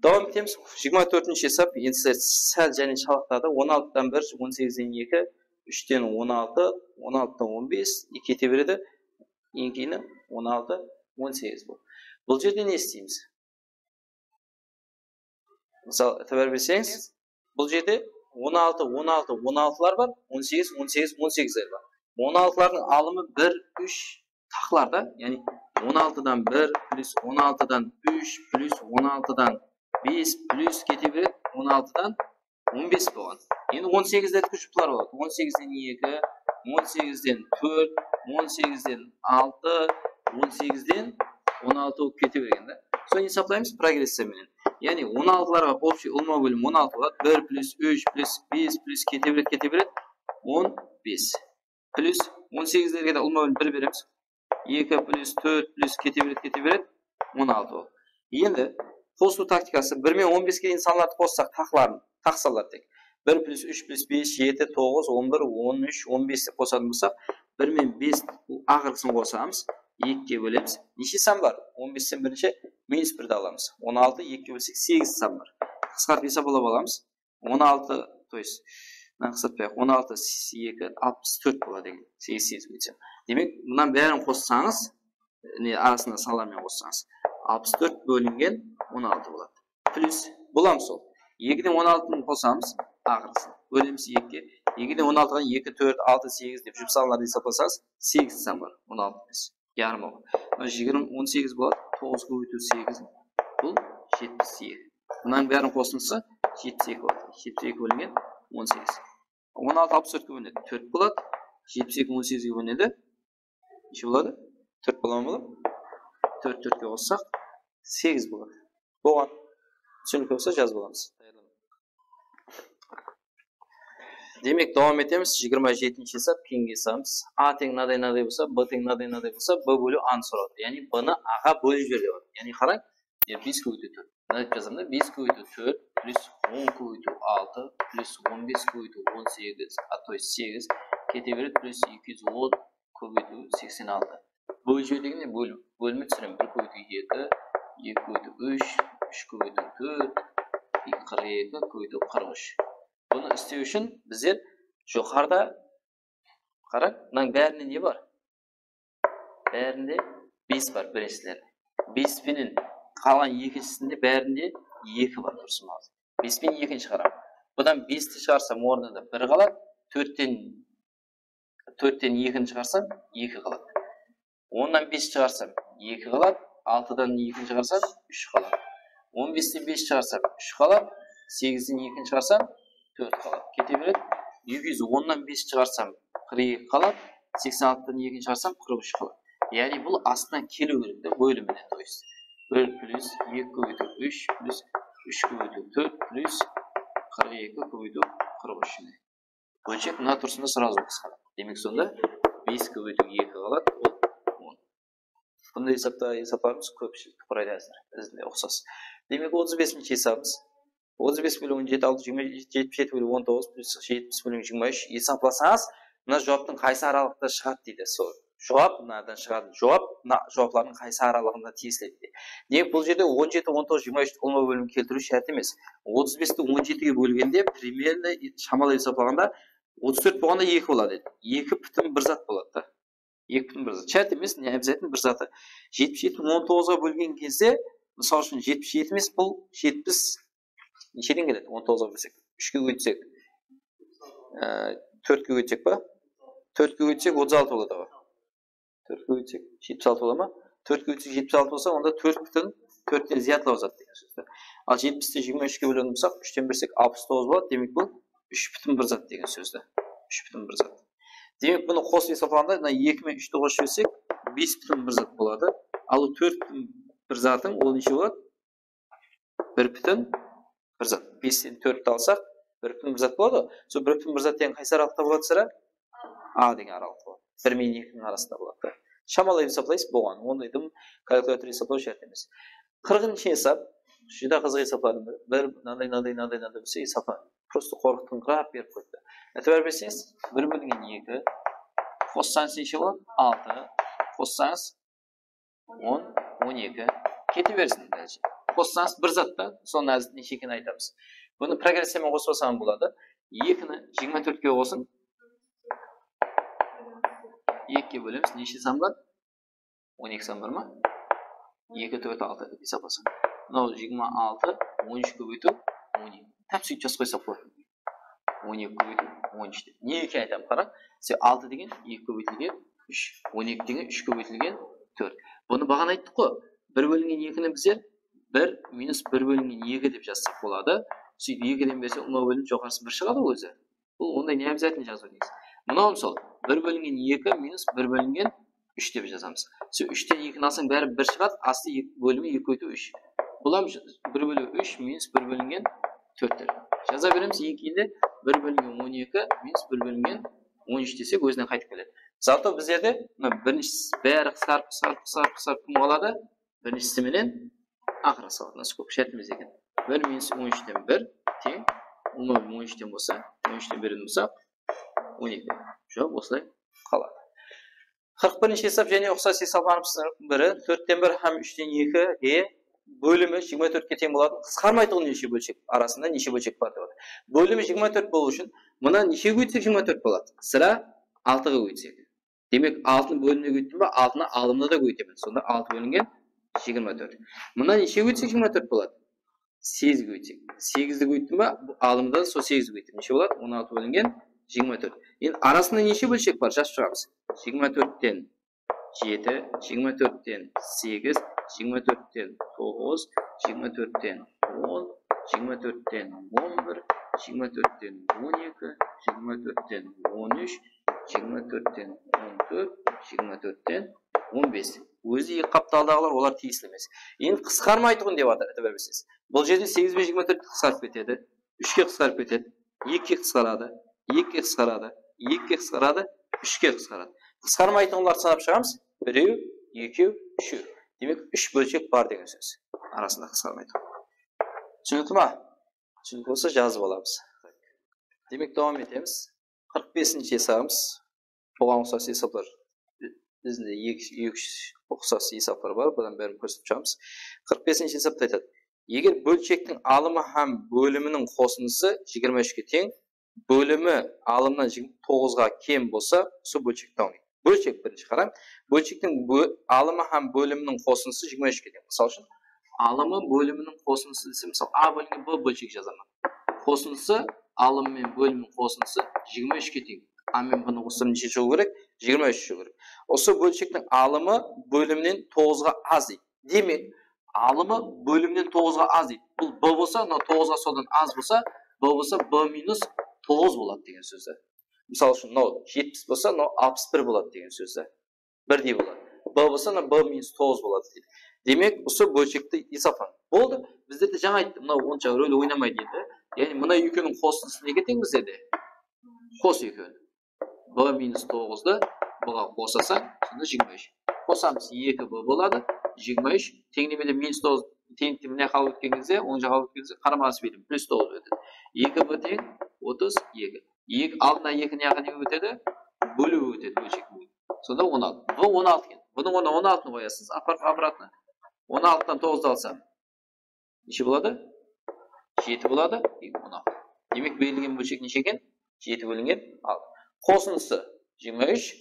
Dawam etemiz. Jigirma tórtinshi esap. Endi sizler sál jáne shalaqtadı. On altıdan bir, on segizden eki, úshten on altı, on altıdan on bes, eki kete beredi. Eń keyini on altı, on segiz bul. Bul jerde ne isleymiz? Mısal, itibar berseńiz, bul jerde on altı, on altı, on altılar bar, on segiz, on segiz, on segizler bar. On altılardıń alımı bir, úsh taqlarda, yaǵnıy on altıdan bir plyus on altıdan úsh plyus on altıdan bes plyus kete beredi on altıdan on bes bolǵan. Endi on segizlerdi kóshirip boladı. On segizden eki, on segizden tórt, on segizden altı, on segizden on altı bolıp kete bergen da. Sonı esaplaymız progressiya menen. Yaǵnıy on altılarǵa общий ulıwma bólim on altı boladı. Bir plyus úsh plyus bes plyus kete beredi, kete beredi. On bes. Plyus on segizlerge de ulıwma bólim bir beremiz. Eki plyus tórt plyus kete beredi, kete beredi. On altı boladı. Endi qosıw taktikası, bir menen on beske deyin sanlardı qossaq, taqların, taq sanlar tek. Bir plyus úsh plyus bes, jeti, toǵız, on bir, on úsh, on bes dep qosatuǵın bolsaq, bir menen bes aqırǵısın qosamız, ekige bólemiz. Neshe san bar? On besten birinshi minus birdi alamız. On altı ekige bólsek, segiz san bar. Qısqartıp esaplap alamız. On altı, то есть, mına qısqartpayıq, on altı, eki, alpıs tórt boladı eken. Segiz, segiz bólsem. Demek, mınan bárin qossańız, ne, arasında sanlar menen qossańız, alpıs tórt bólingen on altı boladı. Plyus, bul hám sol. Ekiden on altını qosamız, aqırısın. Bólemiz ekige. Ekiden on altıǵa eki, tórt, altı, segiz dep jup sanlardı esaplasańız, segiz san bar, on altı emes. Yarım ol. Mına jigirma, on segiz boladı. Toǵız kóbeytiw segiz. Bul jetpis eki. Mınanıń báriniń qosındısı jetpis eki boladı. Jetpis eki bólingen on segiz. On altı alpıs tórtke bólinedi. Tórt boladı. Jetpis eki on segizge bólinedi. Neshe boladı? Tórt bola ma, balam? Tórt tórtke qossaq, segiz boladı. Bolǵan. Túsinikli bolsa jazıp alamız. Demek, dawam etemiz. Jigirma jetinshi esap, keyingi esabımız. A teń mınaday, mınaday bolsa, B teń mınaday, mınaday bolsa, B bóliw A nı soradı. Yaǵnıy, B nı A ǵa bólip jiber dep atır. Yaǵnıy, qarań, e, bes kóbeytiw tórt. Mınaday dep jazaman da, bes kóbeytiw tórt plyus on kóbeytiw altı plyus on bes kóbeytiw on segiz, a, то есть segiz, kete beredi, plyus eki júz on kóbeytiw seksen altı. Bólip jiber degende bólim, bólimdi túsiremiz. Bir kóbeytiw eki, eki kóbeytiw úsh, úsh kóbeytiw tórt, qırq eki kóbeytiw qırq úsh. Bunı islew ushın bizler joqarıda, qarań, mınanıń bárinde ne bar? Bárinde bes bar, birinshilerde. Bes penen qalǵan ekinshisinde bárinde eki bar, durıs pa? Bes penen ekini shıǵaraman. Budan besti shıǵarsam, ornında bir qaladı. Tórtten tórtten ekini shıǵarsam, eki qaladı. Onnan bes shıǵarsam, eki qaladı. Altıdan ekini shıǵarsam, úsh qaladı. On besten bes shıǵarsam, úsh qaladı. Segizden ekini shıǵarsam, tórt qaladı. Kete beredi. Eki júz onnan bes shıǵarsam, qırq eki qaladı. Seksen altıdan ekini shıǵarsam, qırq úsh qaladı. Yaǵnıy, bul astınan keliw kerek te, bóliminen, то есть. Bir plyus eki kóbeytiw úsh plyus úsh kóbeytiw tórt plyus qırq eki kóbeytiw qırq úsh. Bólshek mına turısında сразу qısqaradı. Demek, sonda bes kóbeytiw eki qaladı, ol on. Bunday esapta, esaplarımız kópshilik quraydı házir. Bizde uqsas. Demek, otız besinshi esabımız. Otız bes bólingen jeti, altı, jigirma, jetpis jeti bólingen on toǵız plyus jetpis bólingen jigirma úsh esaplasańız, mına juwaptıń qaysı aralıqta shıǵadı deydi. Sol juwap mınadan shıǵadı. Juwap mına juwaplardıń qaysı aralıǵında tiyisli deydi. Demek, bul jerde on jeti, on toǵız, jigirma úshti ulıwma bólimge keltiriw shárt emes. Otız besti on jetige bólgende, примерно, shamalap esaplaǵanda, otız tórt bolǵanda eki boladı edi. Eki pútin bir zat boladı da. Eki pútin bir zat. Shárt emes, ne обязательно bir zatı. Jetpis jeti on toǵızǵa bólgen gezde, mısal ushın, jetpis jeti emes, bul jetpis nesheden keledi? On toǵızǵa bólsek, úshke kóbeytsek, e, tórtke kóbeytsek pa? Tórtke kóbeytsek, otız altı boladı ǵoy. Tórtke kóbeytsek, jetpis altı bola ma? Tórtke kóbeytsek, jetpis altı bolsa, onda tórt pútin tórtten zıyatlaw zat degen sóz. Al, jetpisti jigirma úshke bóletuǵın bolsaq, úshten bersek, alpıs toǵız boladı. Demek, bul úsh pútin bir zat degen sóz. Úsh pútin bir zat. Demek, bunı qosıp esaplaǵanda, mına eki menen úshti qosıp jibersek, bes pútin bir zat boladı. Al, tórt pútin bir zatıń, ol neshe boladı? Bir pútin bir zat. Besten tórtti alsaq, bir pútin bir zat boladı. Sol bir pútin bir zat degen qaysı aralıqta boladı, sirá? A degen aralıqta boladı. Bir menen ekiniń arasında boladı da. Shamalap esaplaysız, bolǵan. Onday dım kalkulyator esaplaw shárt emes. Qırqınshı esap, júdá qızıq esaplardıń biri. Bir mınaday, mınaday, mınaday, mınaday bolsa esaplar. Prosto qorqıtqıńqırap berip qoyıptı. Itibar berseńiz, bir bólingen eki, qossańız neshe boladı? Altı, qossańız on, on eki. Kete bersin dálshe. Qossańız bir zat ta, sonıń házir neshe ekenin aytamız. Bunı progressiyamen qosıp alsam boladı. Ekini jigirma tórtke qosıń. Ekige bólemiz. Neshe san bar? On eki san bar ma? Eki, tórt, altı dep esaplasam. Mınaw jigirma altı, on úsh kóbeytiw on eki. Tap sóytip jazıp qoysaq boladı. On eki kóbeytiw on úsh dep. Ne ekenin aytaman, qarań. Sebebi altı degen eki kóbeytilgen úsh, on eki degen úsh kóbeytilgen tórt. Bunı baǵana ayttıq ǵoy. Bir bólingen ekini bizler bir minus bir bólingen eki dep jazsaq boladı. Sóytip ekiden berseń, ulıwma bólim joqarısı bir shıǵadı ózi. Bul onday ne обязательно jazıw deymiz. Mınaw mısal, bir bólingen eki minus bir bólingen úsh dep jazamız. Sen úshten ekini alsań, bári bir shıǵadı, astı eki, bólimi eki kóbeytiw úsh. Bul hám bir bóliw úsh minus bir bólingen tórtler. Jaza beremiz, endi bir bólingen on eki minus bir bólingen on úsh desek, ózine qaytıp keledi. Zato bizlerde mına birinshisi bári qısqarıp, qısqarıp, qısqarıp, qısqarıp kim qaladı? Birinshisi menen aqırǵı salatına skobka shártimiz eken. Bir minus on úshten bir teń, ulıwma bólim on úshten bolsa, on úshten bergen bolsa, on eki. Juwap osılay qaladı. Qırq birinshi esap jáne uqsas esaplarımızdıń biri. Tórtten bir hám úshten ekige bólimi jigirma tórtke teń boladı. Qısqarmaytuǵın neshe bólshek arasında neshe bólshek bar dep atır. Bólimi jigirma tórt bolıw ushın mına neshege kóbeytsek jigirma tórt boladı? Sirá altıǵa kóbeytsek. Demek, altını bólimine kóbeyttim ba, altını alımına da kóbeytemen. Sonda altı bólingen jigirma tórt. Mına neshege kóbeytsek jigirma tórt boladı? Segizge kóbeytsek. Segizdi kóbeyttim ba, bul alımda sol segizdi kóbeyttim. Neshe boladı? On altı bólingen jigirma tórt. Endi arasında neshe bólshek bar? Jazıp shıǵamız. Jigirma tórtten jeti, jigirma tórtten segiz, jigirma tórtten toǵız, jigirma tórtten on, jigirma tórtten on bir, jigirma tórtten on eki, jigirma tórtten on úsh, jigirma tórtten on tórt, jigirma tórtten on bes. Ózi eki qaptaldaǵılar, olar tiyisli emes. Endi qısqarmaytuǵın dep atır, itibar berseńiz. Bul jerde segiz benen jigirma tórt qısqarıp ketedi. Úshke qısqarıp ketedi. Ekige qısqaradı. Ekige qısqaradı. Ekige qısqaradı. Úshke qısqaradı. Qısqarmaytuǵınlardı sanap shıǵamız. Birew, ekew, úshew. Demek, úsh bólshek bar degen sóz. Arasında qısqarmaytuǵın. Túsinikli ma? Túsinikli bolsa jazıp alamız. Demek, dawam etemiz. Qırq besinshi esabımız. Buǵan uqsas esaplar, bizde eki, eki uqsas esaplar bar, bulardan bárin kórsetip shıǵamız. Qırq besinshi esapta aytadı. Eger bólshektiń alımı hám bóliminiń qosındısı jigirma úshke teń, bólimi alımnan jigirma toǵızǵa kem bolsa, usı bólshekti tańlaydı. Bólshek birinshi qarań. Bólshektiń bó-, alımı hám bóliminiń qosındısı jigirma úshke teń. Mısal ushın, alımı bóliminiń qosındısı dese, mısal, A bólingen B bólshek jazaman. Qosındısı, alımı menen bólimniń qosındısı jigirma úshke teń. A menen B nı qossam neshe shıǵıw kerek? Jigirma úsh shıǵıw kerek. Usı bólshektiń alımı bólimnen toǵızǵa az deydi. Demek, alımı bólimnen toǵızǵa az deydi. Bul B bolsa, mına toǵızǵa sonnan az bolsa, B bolsa B minus toǵız boladı degen sóz. Mısal ushın, mınaw jetpis bolsa, mınaw alpıs bir boladı degen sóz. Birdey boladı. B bolsa, mına B minus toǵız boladı deydi. Demek, usı bólshekti esaplan. Boldı. Bizlerde jańa ayttım, mınaw onsha rol oynamaydı endi. Yaǵnıy, mına ekewiniń qosındısı nege teń bizlerde? Qos ekewin. B minus toǵızdı B ǵa qosasań, sonda jigirma úsh. Qosamız, eki B boladı, jigirma úsh. Teńlemede minus toǵız, teńlikti mına jaqqa alıp ótken gezde, oń jaqqa alıp ótken gezde, qarama-qarsı berdim, plyus toǵız ótedi. Eki B teń otız eki. Eki, aldına ekini jaǵı ne ótedi? Bóliw ótedi, bólshek bóliw. Sonda on altı. B on altı eken. Bunıń ornına on altını qoyasız, aparıp, обратно. On altıdan toǵızdı alsam, neshe boladı? Jeti boladı. E, on altı. Demek, berilgen bólshek neshe eken? Jeti bólingen altı. Qosındısı jigirma úsh,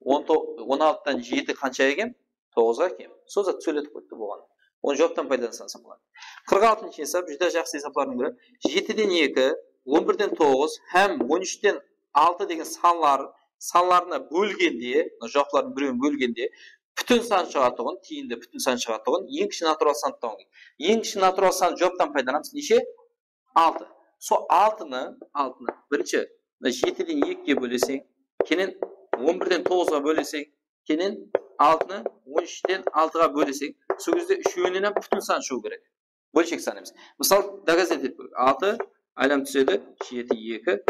on to-, on altıdan jeti qansha eken? Toǵızǵa kem. Sol zat sóyletip qoydı bolǵan. Onı juwaptan paydalansań boladı. Qırq altınshı esap, júdá jaqsı esaplardıń biri. Jetiden eki, on birden toǵız hám on úshten altı degen sanlar, sanlarına bólgende, mına juwaplardıń birewin bólgende, pútin san shıǵatuǵın, tiyindi pútin san shıǵatuǵın eń kishi natural sandı tawıń. Eń kishi natural san juwaptan paydalanamız. Neshe? Altı. Sol altını, altını birinshi, mına jetiden ekige bóleseń, keyin on birden toǵızǵa bóleseń, keyin altını on úshten altıǵa bóleseń, sol gezde úshewinen hám pútin san shıǵıw kerek. Bólshek san emes. Mısal, доказать etip kóreyik. Altı aylanıp túsedi, jeti, eki,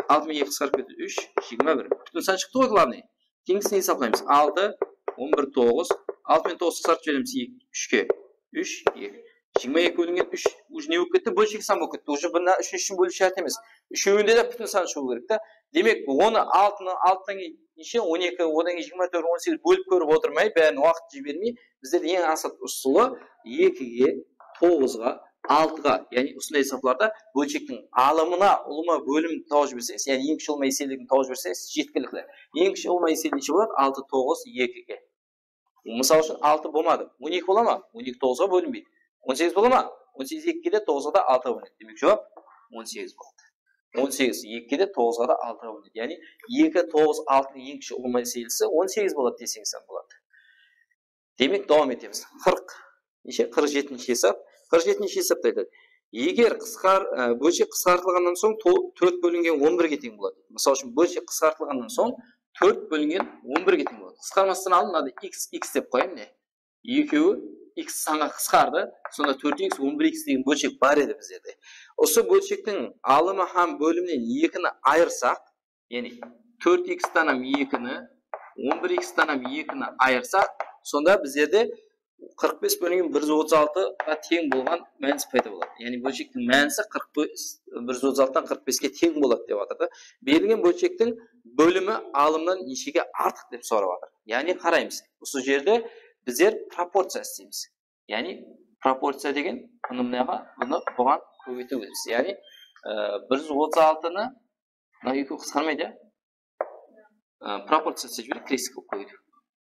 altı menen eki qısqarıp ketedi, úsh, jigirma bir. Pútin san shıqtı ǵoy, главный. Keyingisin esaplaymız. Altı, on bir, toǵız. Altı menen toǵız qısqartıp jiberemiz, eki, úshke. úsh, eki. Jigirma eki bólingen úsh, уже ne bolıp ketti? Bólshek san bolıp ketti. Уже bunnan úshinshi bóliw shárt emes. Úshewinde de pútin san shıǵıw kerek ta. Demek, onı altını, altıdan keyin neshe? On eki, odan keyin jigirma tórt, on segiz bólip kórip otırmay, bárin waqıt jibermey, bizler eń asıl usılı ekige, toǵızǵa, altıǵa, yaǵnıy usınday esaplarda bólshektiń alımına ulıwma bólimdi tawıp jiberseńiz, yaǵnıy eń kishi ulıwma eseliligin tawıp jiberseńiz, jetkilikli. Eń kishi ulıwma eseli neshe boladı? Altı, toǵız, ekige. Mısal ushın, altı bolmadı. On eki bola ma? On eki toǵızǵa bólinbeydi. On segiz bola ma? On segiz ekige de, toǵızǵa da, altıǵa bólinedi. Demek, juwap on segiz boladı. On segiz ekige de, toǵızǵa da, altıǵa bólinedi. Yaǵnıy eki, toǵız, altınıń eń kishi ulıwma eselisi on segiz boladı deseńiz hám boladı. Demek, dawam etemiz. Qırq, neshe? Qırq jetinshi esap. Qırq jetinshi esapta aytadı. Eger qısqar-, e, bólshek qısqartılǵannan soń to-, tórt bólingen on birge teń boladı. Mısal ushın, bólshek qısqartılǵannan soń tórt bólingen on birge teń boladı. Qısqarmastan aldın mınanday x, x dep qoyayın, mine. Ekewi x sanǵa qısqardı. Sonda tórt x, on bir x degen bólshek bar edi bizlerde. Usı bólshektiń alımı hám bóliminen ekini ayırsaq, yaǵnıy tórt x-tan hám ekini, on bir x-tan hám ekini ayırsaq, sonda bizlerde qırq bes bólingen bir júz otız altıǵa teń bolǵan mánis payda boladı. Yaǵnıy bólshektiń mánisi qırq bes, bir júz otız altıdan qırq beske teń boladı dep atır da. Berilgen bólshektiń bólimi alımnan neshege artıq dep sorap atır. Yaǵnıy qaraymız. Usı jerde bizler proporciya isleymiz. Yaǵnıy proporciya degen bunı mınaǵa, bunı buǵan kóbeytiwimiz. Yaǵnıy, e, bir júz otız altını mına ekewi qısqarmaydı, ya? E, proporciya islep jibereyik, krestiy qılıp kóbeytiw.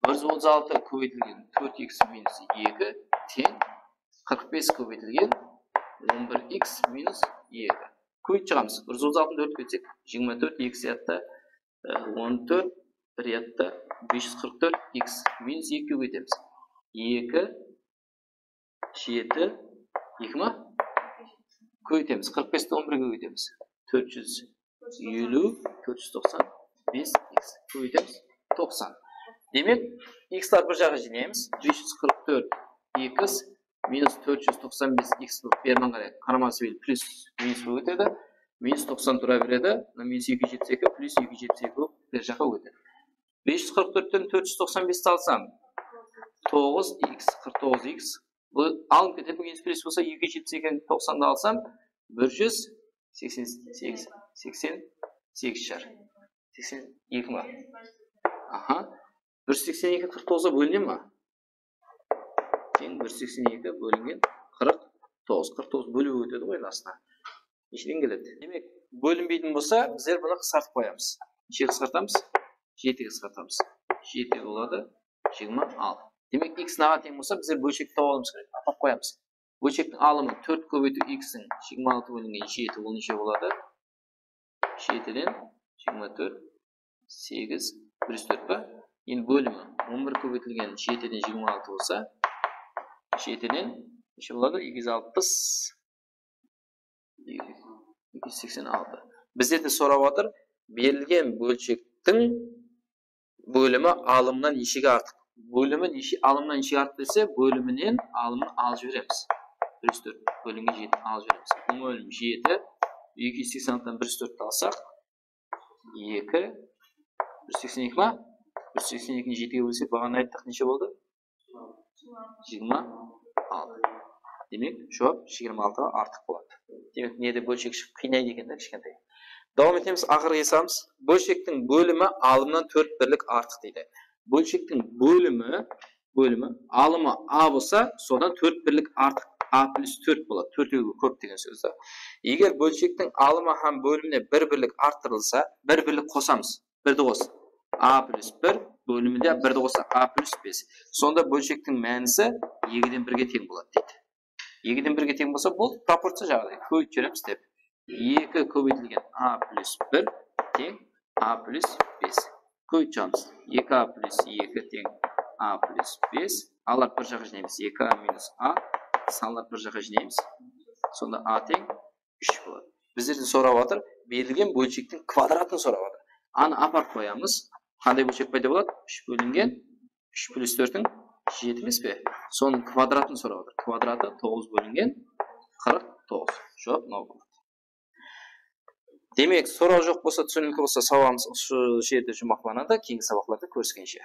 Bir júz otız altı kóbeytilgen tórt x minus eki teń qırq bes kóbeytilgen on bir x minus eki. Kóbeytip shıǵamız. Bir júz otız altını dórtke kóbeytsek, jigirma tórt, eki yatta, e, on tórt, bir yatta bes júz qırq tórt x minus ekige kóbeytemiz. Eki, jeti, eki ma? Kóbeytemiz. Qırq besti on birge kóbeytemiz. Tórt júz eliw, tórt júz toqsan bes x. Kóbeytemiz. Toqsan. Demek, x-lar bir jaǵa jıynaymız. Bes júz qırq tórt x minus tórt júz toqsan bes x bolıp, berman qaray, qaraması bel plus minus bolıp ótedi. Minus toqsan tura beredi. Mına minus eki júz jetpis eki plus eki júz jetpis eki bolıp, bir jaqqa ótedi. Bes júz qırq tórtten tórt júz toqsan besti alsam, toǵız x, qırq toǵız x. Bul alınıp ketedi, minus plus bolsa, eki júz jetpis eki, toqsandı alsam, bir júz seksen segiz, seksen segiz shıǵar. Seksen eki ma? Aha. Bir júz seksen eki qırq toǵızǵa bóline ma? Teń bir júz seksen eki bólingen qırq toǵız. Qırq toǵız bóliw ótedi ǵoy, endi astına. Nesheden keledi? Demek, bólinbeytin bolsa, bizler bunı qısqartıp qoyamız. Neshege qısqartamız? Jetige qısqartamız. Jeti boladı, jigirma altı. Demek, x naǵa teń bolsa, bizler bólshekti tawıp alıwımız kerek. Atap qoyamız. Bólshektiń alımı tórt kóbeytiw x-tiń jigirma altı bólingen jeti, ol neshe boladı? Jetiden jigirma tórt, segiz, bir júz tórt pa? Endi bólimi on bir kóbeytilgen jetiden jigirma altı bolsa, jetiden neshe boladı? Eki júz alpıs, eki júz seksen altı. Bizlerden sorap atır, berilgen bólshektiń bólimi alımnan neshege artıq? Bólimi neshe, alımnan neshege artıq dese, bóliminen alımın alıp jiberemiz. Bir júz tórt bólingen jetini alıp jiberemiz. Bul bólim jeti, eki júz seksen altıdan bir júz tórtti alsaq, eki, bir júz seksen eki ma? Bir júz seksen ekini jetige bólsek, baǵana ayttıq, neshe boldı? Jigirma altı. Demek, juwap jigirma altıǵa artıq boladı. Demek, mına jerde bólshek shıǵıp qıynaydı eken de kishkentay. Dawam etemiz, aqırǵı esabımız. Bólshektiń bólimi alımnan tórt birlik artıq deydi. Bólshektiń bólimi, bólimi alımı a bolsa, sodan tórt birlik artıq, a plus tórt boladı. Tórtewge kóp degen sóz da. Eger bólshektiń alımı hám bólimine bir birlik arttırılsa, bir birlik qosamız. Birdi qos. A plus bir bóliminde birdi qossaq, a plus bes. Sonda bólshektiń mánisi ekiden birge teń boladı deydi. Ekiden birge teń bolsa, bul proporciya jaǵday. Kóbeytip jiberemiz dep. Eki kóbeytilgen a plus bir teń a plus bes. Kóbeytip shıǵamız. Eki a plus eki teń a plus bes. Alardı bir jaqqa jıynaymız. Eki a minus a. Sanlardı bir jaqqa jıynaymız. Sonda a teń úsh boladı. Bizlerden sorap atır, berilgen bólshektiń kvadratın sorap atır. Anı aparıp qoyamız. Qanday bólshek payda boladı? Úsh bólingen úsh plus tórttiń jeti emes pe? Sonıń kvadratın sorap atır. Kvadratı toǵız bólingen qırq toǵız. Juwap mınaw boladı. Demek, soraw joq bolsa, túsinikli bolsa, sabaǵımız usı jerde juwmaqlanadı. Keyingi sabaqlarda kóriskenshe.